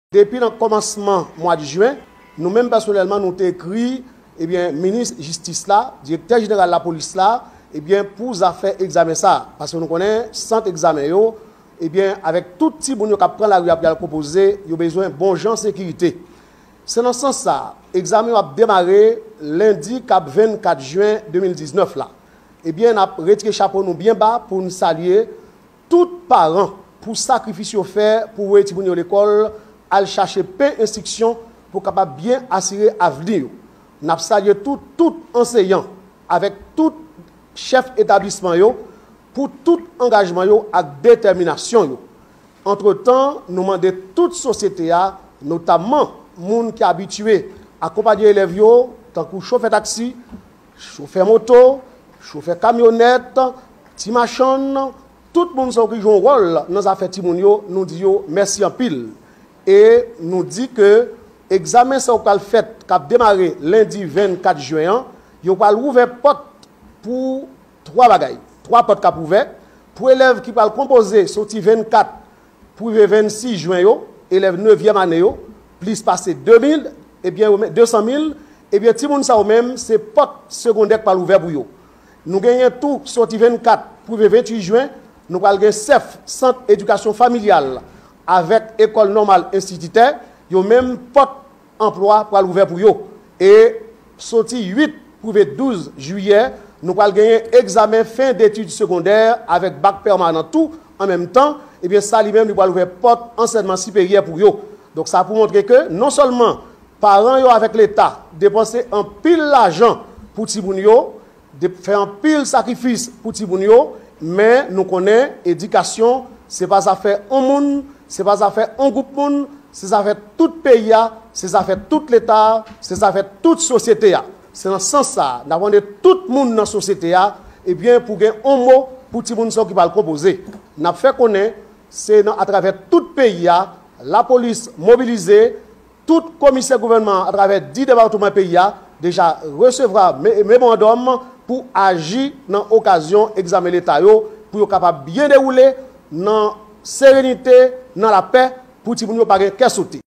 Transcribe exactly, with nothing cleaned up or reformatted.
Depi nan kòmansman mwa jen, nou menm pèsonèlman, nou te ekri, ebyen, minis jistis la, direktè jeneral lapolis la, ebyen, pou zafè egzamen sa a. Paske nou konnen sant egzamen yo, ebyen, avèk tout timoun yo k ap pran lari a pou y al konpoze, yo bezwen bon jan sekirite. Se nan sans sa a, egzamen yo ap demare lendi k ap vennkat jen de mil diznèf la. Ebyen, n ap retire chapo nou byen ba pou n salye tout paran pou sakrifis yo fè pou voye timoun yo lekòl, al chache pen enstriksyon pou kapab byen asire avni yo. N ap salye tou tout anseyan avèk tout chèf etablisman yo pou tout angajman yo ak detèminasyon yo. Antretan, nou mande tout sosyete a, notamman moun ki abitye akonpanye elèv yo, tankou chofè taksi, chofè moto, chofè kamyonèt, ti machann, tout moun sa yo ki jwe yon wòl nan zafè timoun yo, nou di yo mèsi anpil. E nou di ke egzamen sa yo pral fèt, k ap demare lendi vennkat jen an, yo pral ouvè pòt pou twa bagay, twa pòt k ap ouvè. Pou elèv ki pral konpoze soti vennkat pou rive vennsis jen yo, elèv nevyèm ane yo, plis pase de mil, ebyen, yo men, de san mil, ebyen, timoun sa yo menm, se pòt segondè k pral ouvè pou yo. Nou genyen tou, soti vennkat pou rive venntuit jen, nou pral gen sèf sant edikasyon familyal avèk ekòl nòmal enstititè, yo menm pòt anplwa pral ouvè pou yo. E soti uit pou rive douz jiyè, nou pral genyen egzamen fen detid segondè avèk bak pèmanan tou an menm tan. Ebyen, sa li menm, li pral ouvè pòt ansèyman siperyè pou yo. Donk, sa pou montre ke non sèlman paran yo avèk Leta depanse anpil lajan pou timoun yo, de, fè anpil sakrifis pou timoun yo, men nou konnen edikasyon, se pa zafè yon moun, se pa zafè yon gwoup moun, se zafè tout peyi a, se zafè tout Leta a, se zafè tout sosyete a. Se nan sans sa a, n ap mande tout moun nan sosyete a, ebyen, pou gen yon mo pou timoun sa yo ki pral konpoze. N ap fè konnen, se nan, atravè tout peyi a, lapolis mobilize, tout komisè gouvènman an atravè dis depatman peyi a deja resevwa me-, memorandòm pou aji nan okazyon egzamen Leta yo, pou yo kapab byen dewoule nan serenite, nan lapè, pou timoun yo pa gen kè sote.